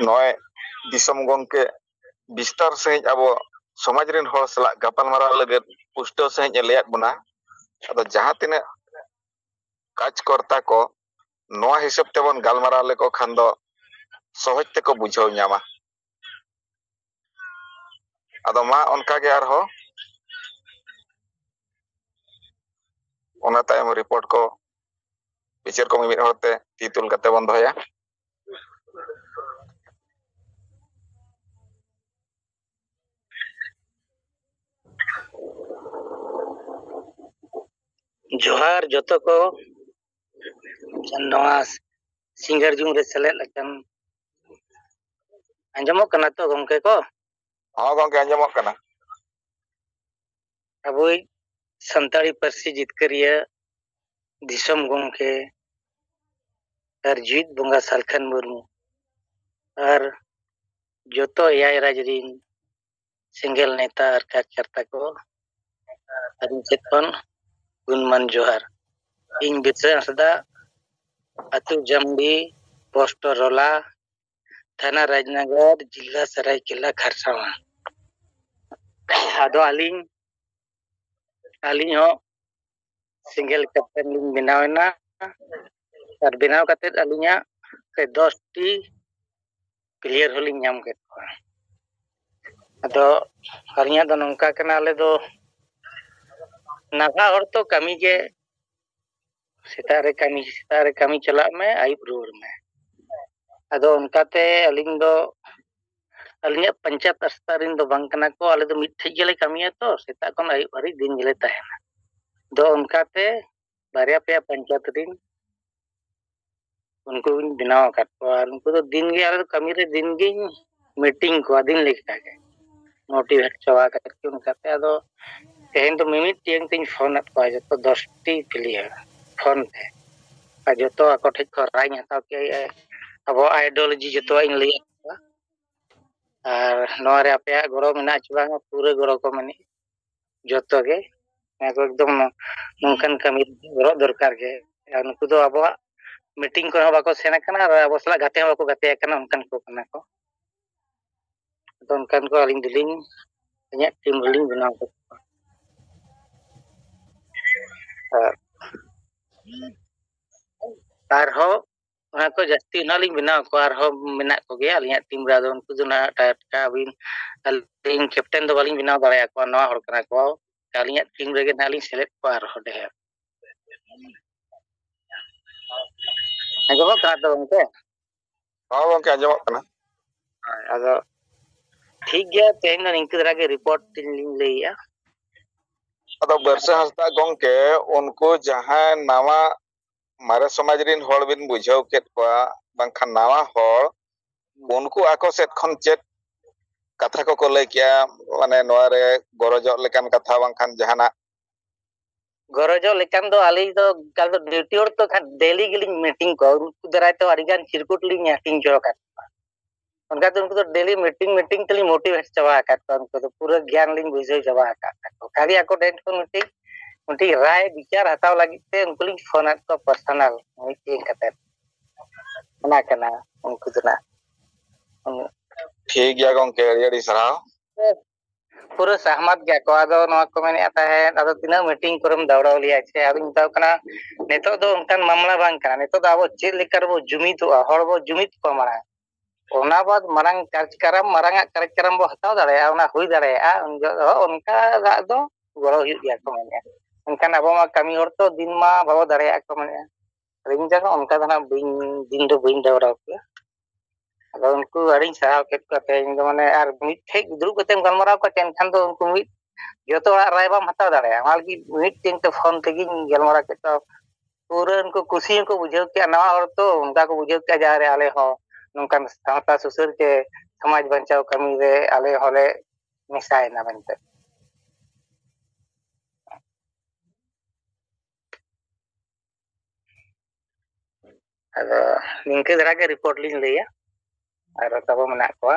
ᱱᱚᱜᱼᱚᱭ ᱫᱤᱥᱚᱢ ᱜᱚᱢᱠᱮ ᱵᱤᱥᱛᱟᱨ ᱥᱟᱺᱦᱤᱡ ᱟᱵᱚ ᱥᱚᱢᱟᱡᱽ ᱨᱮᱱ ᱦᱚᱲ ᱥᱟᱞᱟᱜ ᱜᱟᱯᱟᱞᱢᱟᱨᱟᱣ ᱞᱟᱹᱜᱤᱫ ᱯᱩᱥᱴᱟᱹᱣ ᱥᱟᱺᱦᱤᱡ ᱮ ᱞᱟᱹᱭᱟᱫ ᱵᱚᱱᱟ᱾ ᱟᱫᱚ ᱡᱟᱦᱟᱸ ᱛᱤᱱᱟᱹᱜ ᱠᱟᱡᱽᱠᱚᱨᱛᱟ ᱠᱚ ᱱᱚᱣᱟ ᱦᱤᱥᱟᱹᱵ ᱛᱮᱵᱚᱱ ᱜᱟᱞᱢᱟᱨᱟᱣ ᱞᱮᱠᱚ ᱠᱷᱟᱱ ᱫᱚ ᱥᱚᱦᱚᱡ ᱛᱮᱠᱚ ᱵᱩᱡᱷᱟᱹᱣ ᱧᱟᱢᱟ᱾ ᱟᱫᱚ ᱢᱟ ᱚᱱᱠᱟ ᱜᱮ ᱟᱨᱦᱚᱸ ᱚᱱᱟ ᱛᱟᱭᱚᱢ ᱨᱤᱯᱳᱨᱴ ᱠᱚ ᱵᱤᱪᱟᱹᱨ ᱠᱚ ᱢᱤᱢᱤᱫ ᱦᱚᱲ ᱛᱮ ᱛᱤ ᱛᱩᱞ ᱠᱟᱛᱮ ᱵᱚᱱ ᱫᱚᱦᱚᱭᱟ᱾ ᱡᱚᱦᱟᱨ ᱡᱚᱛᱚ ᱠᱚ, ᱱᱚᱣᱟ ᱥᱤᱸᱜᱟᱲ ᱡᱩᱢ ᱨᱮ ᱥᱮᱞᱮᱫ ᱟᱠᱟᱱ᱾ ᱟᱸᱡᱚᱢᱚᱜ ᱠᱟᱱᱟ ᱛᱚ ᱜᱚᱢᱠᱮ ᱠᱚ? ᱦᱚᱸ ᱜᱚᱢᱠᱮ, ᱟᱸᱡᱚᱢᱚᱜ ᱠᱟᱱᱟ᱾ ᱟᱵᱚᱭᱤᱡ ᱥᱟᱱᱛᱟᱲᱤ ᱯᱟᱹᱨᱥᱤ ᱡᱤᱛᱠᱟᱹᱨᱤᱭᱟᱹ ᱫᱤᱥᱚᱢ ᱜᱚᱢᱠᱮ ᱟᱨ ᱡᱤᱣᱤᱫ ᱵᱚᱸᱜᱟ ᱥᱟᱞᱠᱷᱟᱱ ᱢᱩᱨᱢᱩ ᱟᱨ ᱡᱚᱛᱚ ᱮᱭᱟᱭ ᱨᱟᱡᱽ ᱨᱤᱱ ᱥᱮᱸᱜᱮᱞ ᱱᱮᱛᱟ ᱟᱨ ᱠᱟᱡᱽᱠᱟᱨᱛᱟ ᱠᱚ, ᱟᱹᱞᱤᱧ ᱥᱮᱫ ᱠᱷᱚᱱ ᱜᱩᱱᱢᱟᱱ ᱡᱚᱦᱟᱨ᱾ ᱤᱧ ᱵᱤᱨᱥᱟ ᱦᱟᱸᱥᱫᱟ, ᱟᱹᱛᱩ ᱡᱟᱢᱰᱤ, ᱯᱳᱥᱴ ᱨᱚᱞᱟ, ᱛᱷᱟᱱᱟ ᱨᱟᱡᱽᱱᱚᱜᱚᱨ, ᱡᱤᱞᱟ ᱥᱟᱨᱟᱭᱠᱮᱞᱟ ᱠᱷᱟᱨᱥᱟᱣᱟ᱾ ᱟᱫᱚ ᱟᱹᱞᱤᱧ ᱟᱹᱞᱤᱧ ᱦᱚᱸ ᱥᱤᱝᱜᱮᱞ ᱠᱮᱯᱴᱮᱱ ᱞᱤᱧ ᱵᱮᱱᱟᱣ ᱮᱱᱟ᱾ ᱟᱨ ᱵᱮᱱᱟᱣ ᱠᱟᱛᱮᱫ ᱟᱹᱞᱤᱧᱟᱜ ᱯᱨᱟᱭ ᱫᱚᱥ ᱴᱤ ᱯᱞᱮᱭᱟᱨ ᱦᱚᱸᱞᱤᱧ ᱧᱟᱢ ᱠᱮᱫ ᱠᱚᱣᱟ᱾ ᱟᱫᱚ ᱟᱹᱞᱤᱧᱟᱜ ᱫᱚ ᱱᱚᱝᱠᱟ ᱠᱟᱱᱟ, ᱟᱞᱮ ᱫᱚ ᱱᱟᱞᱦᱟ ᱦᱚᱲ ᱛᱚ, ᱠᱟᱹᱢᱤ ᱜᱮ ᱥᱮᱛᱟᱜ ᱨᱮ ᱠᱟᱹᱢᱤ ᱥᱮᱛᱟᱜ ᱨᱮ ᱠᱟᱹᱢᱤ ᱪᱟᱞᱟᱜ ᱢᱮ, ᱟᱹᱭᱩᱵ ᱨᱩᱣᱟᱹᱲ ᱢᱮ᱾ ᱟᱫᱚ ᱚᱱᱠᱟᱛᱮ ᱟᱹᱞᱤᱧ ᱫᱚ ᱟᱹᱞᱤᱧᱟᱜ ᱯᱚᱧᱪᱟᱭᱮᱛ ᱟᱥᱛᱷᱟ ᱨᱮᱱ ᱫᱚ ᱵᱟᱝ ᱠᱟᱱᱟ ᱠᱚ, ᱟᱞᱮ ᱫᱚ ᱢᱤᱫ ᱴᱷᱮᱡ ᱜᱮᱞᱮ ᱠᱟᱹᱢᱤᱭᱟ ᱛᱚ, ᱥᱮᱛᱟᱜ ᱠᱷᱚᱱ ᱟᱹᱭᱩᱵ ᱦᱟᱹᱨᱤᱡ ᱫᱤᱱ ᱜᱮᱞᱮ ᱛᱟᱦᱮᱱᱟ᱾ ᱟᱫᱚ ᱚᱱᱠᱟᱛᱮ ᱵᱟᱨᱭᱟ ᱯᱮᱭᱟ ᱯᱚᱧᱪᱟᱭᱮᱛ ᱨᱮᱱ ᱩᱱᱠᱩᱧ ᱵᱮᱱᱟᱣ ᱟᱠᱟᱫ ᱠᱚᱣᱟ᱾ ᱟᱨ ᱩᱱᱠᱩ ᱫᱚ ᱫᱤᱱ ᱜᱮ, ᱟᱞᱮ ᱫᱚ ᱠᱟᱹᱢᱤ ᱨᱮ ᱫᱤᱱ ᱜᱤᱧ ᱢᱤᱴᱤᱝ ᱠᱚᱣᱟ, ᱫᱤᱱ ᱞᱮᱠᱟ ᱜᱮ ᱢᱳᱴᱤᱵᱷᱮᱴ ᱪᱟᱵᱟ ᱠᱟᱛᱮᱫ ᱜᱮ᱾ ᱚᱱᱠᱟᱛᱮ ᱟᱫᱚ ᱛᱮᱦᱮᱧ ᱫᱚ ᱢᱤᱢᱤᱫ ᱴᱤᱭᱟᱝ ᱛᱤᱧ ᱯᱷᱳᱱ ᱟᱫ ᱠᱚᱣᱟ, ᱡᱚᱛᱚ ᱫᱚᱥ ᱴᱤ ᱯᱞᱮᱭᱟᱨ ᱯᱷᱳᱱ ᱛᱮ᱾ ᱟᱨ ᱡᱚᱛᱚ ᱟᱠᱚ ᱴᱷᱮᱡ ᱠᱷᱚᱱ ᱨᱟᱭ ᱤᱧ ᱦᱟᱛᱟᱣ ᱠᱮᱜᱼᱟ, ᱟᱵᱚᱣᱟᱜ ᱟᱭᱰᱤᱭᱳᱞᱚᱡᱤ ᱡᱚᱛᱚᱣᱟᱜ ᱤᱧ ᱞᱟᱹᱭ ᱟᱫ ᱠᱚᱣᱟ᱾ ᱟᱨ ᱱᱚᱣᱟ ᱨᱮ ᱟᱯᱮᱭᱟᱜ ᱜᱚᱲᱚ ᱢᱮᱱᱟᱜᱼᱟ ᱪᱮ ᱵᱟᱝᱟ? ᱯᱩᱨᱟᱹ ᱜᱚᱲᱚ ᱠᱚ ᱢᱮᱱᱮᱜ ᱡᱚᱛᱚ ᱜᱮ᱾ ᱱᱚᱣᱟ ᱠᱚ ᱮᱠᱫᱚᱢ ᱱᱚᱝᱠᱟᱱ ᱠᱟᱹᱢᱤ ᱨᱮ ᱜᱚᱲᱚ ᱫᱚᱨᱠᱟᱨ ᱜᱮ᱾ ᱟᱨ ᱱᱩᱠᱩ ᱫᱚ ᱟᱵᱚᱣᱟᱜ ᱢᱤᱴᱤᱝ ᱠᱚᱨᱮ ᱦᱚᱸ ᱵᱟᱠᱚ ᱥᱮᱱ ᱟᱠᱟᱱᱟ ᱟᱨ ᱟᱵᱚ ᱥᱟᱞᱟᱜ ᱜᱟᱛᱮ ᱦᱚᱸ ᱵᱟᱠᱚ ᱜᱟᱛᱮ ᱟᱠᱟᱱᱟ, ᱚᱱᱠᱟᱱ ᱠᱚ ᱠᱟᱱᱟ ᱠᱚ᱾ ᱟᱫᱚ ᱚᱱᱠᱟᱱ ᱠᱚ ᱟᱹᱞᱤᱧ ᱫᱚᱞᱤᱧ ᱤᱧᱟᱹᱜ ᱴᱤᱢ ᱨᱮᱞᱤᱧ ᱵᱮᱱᱟᱣ ᱟᱠᱟᱫ ᱠᱚᱣᱟ᱾ ᱟᱨ ᱟᱨᱦᱚᱸ ᱚᱱᱟ ᱠᱚ ᱡᱟᱹᱥᱛᱤ ᱱᱟᱦᱟᱜ ᱞᱤᱧ ᱵᱮᱱᱟᱣ ᱠᱚᱣᱟ, ᱟᱨᱦᱚᱸ ᱢᱮᱱᱟᱜ ᱠᱚᱜᱮᱭᱟ ᱟᱹᱞᱤᱧᱟᱜ ᱴᱤᱢ ᱨᱮ᱾ ᱟᱫᱚ ᱩᱱᱠᱩ ᱫᱚ ᱱᱟᱦᱟᱜ ᱴᱟᱴᱠᱟ ᱟᱹᱵᱤᱱ, ᱟᱹᱞᱤᱧ ᱠᱮᱯᱴᱮᱱ ᱫᱚ ᱵᱟᱹᱞᱤᱧ ᱵᱮᱱᱟᱣ ᱫᱟᱲᱮᱭᱟᱠᱚᱣᱟ, ᱱᱟᱣᱟ ᱦᱚᱲ ᱠᱟᱱᱟ ᱠᱚ᱾ ᱟᱹᱞᱤᱧᱟᱜ ᱴᱤᱢ ᱨᱮᱜᱮ ᱱᱟᱦᱟᱜ ᱞᱤᱧ ᱥᱮᱞᱮᱫ ᱠᱚᱣᱟ ᱟᱨᱦᱚᱸ ᱰᱷᱮᱨ᱾ ᱟᱸᱡᱚᱢᱚᱜ ᱠᱟᱱᱟ ᱛᱚ ᱜᱚᱝᱠᱮ? ᱦᱚᱸ ᱜᱚᱝᱠᱮ, ᱟᱸᱡᱚᱢᱚᱜ ᱠᱟᱱᱟ᱾ ᱦᱳᱭ, ᱟᱫᱚ ᱴᱷᱤᱠ ᱜᱮᱭᱟ, ᱛᱮᱦᱮᱧ ᱫᱚ ᱱᱤᱝᱠᱟᱹ ᱫᱷᱟᱨᱟ ᱜᱮ ᱨᱤᱯᱳᱨᱴ ᱞᱤᱧ ᱞᱟᱹᱭᱮᱜᱼᱟ᱾ ᱟᱫᱚ ᱵᱟᱹᱨᱥᱟᱹ ᱦᱟᱸᱥᱫᱟ ᱜᱚᱝᱠᱮ, ᱩᱱᱠᱩ ᱡᱟᱦᱟᱸᱭ ᱱᱟᱣᱟ ᱢᱟᱨᱮ ᱥᱚᱢᱟᱡᱽ ᱨᱤᱱ ᱦᱚᱲ ᱵᱤᱱ ᱵᱩᱡᱷᱟᱹᱣ ᱠᱮᱫ ᱠᱚᱣᱟ, ᱵᱟᱝᱠᱷᱟᱱ ᱱᱟᱣᱟ ᱦᱚᱲ, ᱩᱱᱠᱩ ᱟᱠᱚ ᱥᱮᱫ ᱠᱷᱚᱱ ᱪᱮᱫ ᱠᱟᱛᱷᱟ ᱠᱚᱠᱚ ᱞᱟᱹᱭ ᱠᱮᱜᱼᱟ, ᱢᱟᱱᱮ ᱱᱚᱣᱟ ᱨᱮ ᱜᱚᱨᱚᱡᱚᱜ ᱞᱮᱠᱟᱱ ᱠᱟᱛᱷᱟ ᱵᱟᱝᱠᱷᱟᱱ ᱡᱟᱦᱟᱱᱟᱜ? ᱜᱚᱨᱚᱡᱚᱜ ᱞᱮᱠᱟᱱ ᱫᱚ ᱟᱹᱞᱤᱧ ᱫᱚ ᱮᱠᱟᱞ ᱫᱚ ᱰᱤᱭᱩᱴᱤ ᱦᱚᱲ ᱛᱚ ᱠᱷᱟᱱ ᱰᱮᱞᱤ ᱜᱮᱞᱤᱧ ᱢᱤᱴᱤᱝ ᱠᱚᱣᱟ, ᱩᱱᱠᱩ ᱫᱟᱨᱟᱭ ᱛᱮ ᱟᱹᱰᱤ ᱜᱟᱱ ᱪᱤᱨᱠᱩᱴ ᱞᱤᱧ ᱦᱟᱹᱴᱤᱧ ᱦᱚᱪᱚ ᱟᱠᱟᱫ ᱠᱚᱣᱟ᱾ ᱚᱱᱠᱟᱛᱮ ᱩᱱᱠᱩ ᱫᱚ ᱰᱮᱞᱤ ᱢᱤᱴᱤᱝ ᱢᱤᱴᱤᱝ ᱛᱮᱞᱤᱧ ᱢᱳᱴᱤᱵᱷᱮᱴ ᱪᱟᱵᱟ ᱟᱠᱟᱫ ᱠᱚᱣᱟ, ᱩᱱᱠᱩ ᱫᱚ ᱯᱩᱨᱟᱹ ᱜᱮᱭᱟᱱ ᱞᱤᱧ ᱵᱩᱡᱷᱟᱹᱣ ᱪᱟᱵᱟ ᱟᱠᱟᱫ ᱛᱟᱠᱚᱣᱟ᱾ ᱠᱷᱟᱹᱞᱤ ᱟᱠᱚ ᱴᱷᱮᱱ ᱠᱷᱚᱱ ᱢᱤᱫᱴᱤᱡ ᱢᱤᱫᱴᱤᱡ ᱨᱟᱭ ᱵᱤᱪᱟᱹᱨ ᱦᱟᱛᱟᱣ ᱞᱟᱹᱜᱤᱫ ᱛᱮ ᱩᱱᱠᱩ ᱞᱤᱧ ᱯᱷᱳᱱ ᱟᱫ ᱠᱚᱣᱟ ᱯᱟᱨᱥᱚᱱᱟᱞ ᱢᱤᱴᱤᱝ ᱠᱟᱛᱮ᱾ ᱚᱱᱟ ᱠᱟᱱᱟ ᱩᱱᱠᱩ ᱫᱚ ᱱᱟᱜ᱾ ᱴᱷᱤᱠ ᱜᱮᱭᱟ ᱜᱚᱝᱠᱮ, ᱟᱹᱰᱤ ᱟᱹᱰᱤ ᱥᱟᱨᱦᱟᱣ᱾ ᱯᱩᱨᱟᱹ ᱥᱟᱦᱢᱟᱛ ᱜᱮᱭᱟ ᱠᱚ᱾ ᱟᱫᱚ ᱱᱚᱣᱟ ᱠᱚ ᱢᱮᱱᱮᱫᱼᱟ ᱛᱟᱦᱮᱸᱫ, ᱟᱫᱚ ᱛᱤᱱᱟᱹᱜ ᱢᱤᱴᱤᱝ ᱠᱚᱨᱮᱢ ᱫᱟᱣᱲᱟᱣ ᱞᱮᱭᱟ ᱥᱮ? ᱟᱫᱚᱧ ᱢᱮᱛᱟᱣ ᱠᱟᱱᱟ, ᱱᱤᱛᱚᱜ ᱫᱚ ᱚᱱᱠᱟᱱ ᱢᱟᱢᱞᱟ ᱵᱟᱝ ᱠᱟᱱᱟ᱾ ᱱᱤᱛᱚᱜ ᱫᱚ ᱟᱵᱚ ᱪᱮᱫ ᱞᱮᱠᱟ ᱨᱮᱵᱚ ᱡᱩᱢᱤᱫᱚᱜᱼᱟ, ᱦᱚᱲ ᱵᱚ ᱡᱩᱢᱤᱫ ᱠᱚᱣᱟ ᱢᱟᱲᱟᱝ, ᱚᱱᱟ ᱵᱟᱫ ᱢᱟᱨᱟᱝ ᱠᱟᱨᱡᱽᱠᱟᱨᱟᱢ, ᱢᱟᱨᱟᱝ ᱟᱜ ᱠᱟᱨᱡᱽᱠᱟᱨᱟᱢ ᱵᱚ ᱦᱟᱛᱟᱣ ᱫᱟᱲᱮᱭᱟᱜᱼᱟ, ᱚᱱᱟ ᱦᱩᱭ ᱫᱟᱲᱮᱭᱟᱜᱼᱟ᱾ ᱩᱱ ᱡᱚᱦᱚᱜ ᱫᱚ ᱚᱱᱠᱟ ᱫᱟᱜ ᱫᱚ ᱜᱚᱲᱚ ᱦᱩᱭᱩᱜ ᱜᱮᱭᱟ ᱠᱚ ᱢᱮᱱᱮᱫᱼᱟ᱾ ᱢᱮᱱᱠᱷᱟᱱ ᱟᱵᱚ ᱢᱟ ᱠᱟᱹᱢᱤ ᱦᱚᱲ ᱛᱚ, ᱫᱤᱱ ᱢᱟ ᱵᱟᱵᱚ ᱫᱟᱲᱮᱭᱟᱜᱼᱟ ᱠᱚ ᱢᱮᱱᱮᱫᱼᱟ᱾ ᱟᱫᱚ ᱤᱧ ᱫᱚ ᱚᱱᱠᱟ ᱫᱚ ᱱᱟᱜ ᱵᱟᱹᱧ, ᱫᱤᱱ ᱫᱚ ᱵᱟᱹᱧ ᱫᱟᱣᱲᱟᱣ ᱠᱮᱭᱟ᱾ ᱟᱫᱚ ᱩᱱᱠᱩ ᱟᱹᱰᱤᱧ ᱥᱟᱨᱦᱟᱣ ᱠᱮᱫ ᱠᱚᱣᱟ ᱛᱮᱦᱮᱧ ᱫᱚ, ᱢᱟᱱᱮ, ᱟᱨ ᱢᱤᱫ ᱴᱷᱮᱡ ᱫᱩᱲᱩᱵ ᱠᱟᱛᱮᱢ ᱜᱟᱞᱢᱟᱨᱟᱣ ᱠᱚᱣᱟ ᱪᱮ, ᱮᱱᱠᱷᱟᱱ ᱫᱚ ᱩᱱᱠᱩ ᱢᱤᱫ ᱡᱚᱛᱚ ᱦᱚᱲᱟᱜ ᱨᱟᱭ ᱵᱟᱢ ᱦᱟᱛᱟᱣ ᱫᱟᱲᱮᱭᱟᱜᱼᱟ᱾ ᱚᱱᱟ ᱞᱟᱹᱜᱤᱫ ᱢᱤᱫᱴᱮᱱ ᱛᱮ ᱯᱷᱳᱱ ᱛᱮᱜᱮᱧ ᱜᱟᱞᱢᱟᱨᱟᱣ ᱠᱮᱫ ᱠᱚᱣᱟ᱾ ᱯᱩᱨᱟᱹ ᱩᱱᱠᱩ ᱠᱩᱥᱤ ᱦᱚᱸᱠᱚ ᱵᱩᱡᱷᱟᱹᱣ ᱠᱮᱜᱼᱟ, ᱱᱟᱣᱟ ᱦᱚᱲ ᱛᱚ, ᱚᱱᱠᱟ ᱠᱚ ᱵᱩᱡᱷᱟᱹᱣ ᱠᱮᱜᱼᱟ ᱡᱮ ᱟᱨᱮ ᱟᱞᱮ ᱦᱚᱸ ᱱᱚᱝᱠᱟᱱ ᱥᱟᱶᱛᱟ ᱥᱩᱥᱟᱹᱨ ᱪᱮ ᱥᱚᱢᱟᱡᱽ ᱵᱟᱧᱪᱟᱣ ᱠᱟᱹᱢᱤ ᱨᱮ ᱟᱞᱮ ᱦᱚᱸᱞᱮ ᱢᱮᱥᱟᱭᱮᱱᱟ ᱢᱮᱱᱛᱮ᱾ ᱟᱫᱚ ᱱᱤᱝᱠᱟᱹ ᱫᱷᱟᱨᱟ ᱜᱮ ᱨᱤᱯᱳᱨᱴ ᱞᱤᱧ ᱞᱟᱹᱭᱟ, ᱟᱨ ᱛᱟᱵᱚ ᱢᱮᱱᱟᱜ ᱠᱚᱣᱟ᱾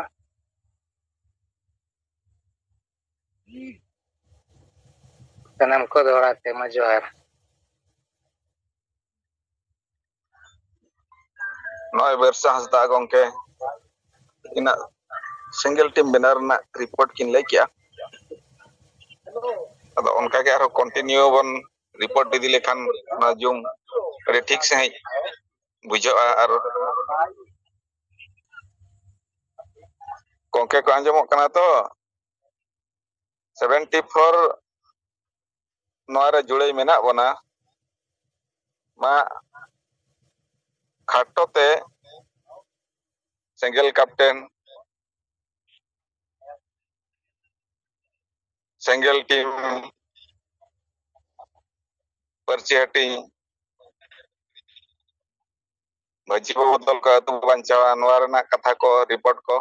ᱥᱟᱱᱟᱢ ᱠᱚ ᱫᱚᱦᱲᱟ ᱛᱮ ᱢᱟ ᱡᱚᱦᱟᱨ᱾ ᱱᱚᱜᱼᱚᱭ ᱵᱮᱨᱥᱟ ᱦᱟᱸᱥᱫᱟ ᱜᱚᱝᱠᱮ ᱤᱱᱟᱹᱜ ᱥᱤᱝᱜᱮᱞ ᱴᱤᱢ ᱵᱮᱱᱟᱣ ᱨᱮᱱᱟᱜ ᱨᱤᱯᱳᱨᱴ ᱠᱤᱱ ᱞᱟᱹᱭ ᱠᱮᱜᱼᱟ᱾ ᱟᱫᱚ ᱚᱱᱠᱟ ᱜᱮ ᱟᱨᱦᱚᱸ ᱠᱚᱱᱴᱤᱱᱤᱭᱩ ᱵᱚᱱ ᱨᱤᱯᱳᱨᱴ ᱤᱫᱤ ᱞᱮᱠᱷᱟᱱ ᱚᱱᱟ ᱡᱩᱢ ᱟᱹᱰᱤ ᱴᱷᱤᱠ ᱥᱟᱺᱦᱤᱡ ᱵᱩᱡᱷᱟᱹᱜᱼᱟ᱾ ᱟᱨ ᱜᱚᱝᱠᱮ ᱠᱚ ᱟᱸᱡᱚᱢᱚᱜ ᱠᱟᱱᱟ ᱛᱚ? ᱥᱮᱵᱷᱮᱱᱴᱤ ᱯᱷᱳᱨ ᱱᱚᱣᱟ ᱨᱮ ᱡᱩᱲᱟᱹᱭ ᱢᱮᱱᱟᱜ ᱵᱚᱱᱟ᱾ ᱢᱟ ᱠᱷᱟᱴᱚ ᱛᱮ ᱥᱮᱸᱜᱮᱞ ᱠᱟᱯᱴᱮᱱ, ᱥᱮᱸᱜᱮᱞ ᱴᱤᱢ, ᱯᱟᱹᱨᱥᱤ ᱦᱟᱹᱴᱤᱧ, ᱢᱟᱹᱡᱷᱤ ᱵᱟᱵᱟ ᱫᱚᱞ ᱠᱚ ᱟᱹᱛᱩ ᱵᱟᱧᱪᱟᱣᱟ, ᱱᱚᱣᱟ ᱨᱮᱱᱟᱜ ᱠᱟᱛᱷᱟ ᱠᱚ, ᱨᱤᱯᱳᱨᱴ ᱠᱚ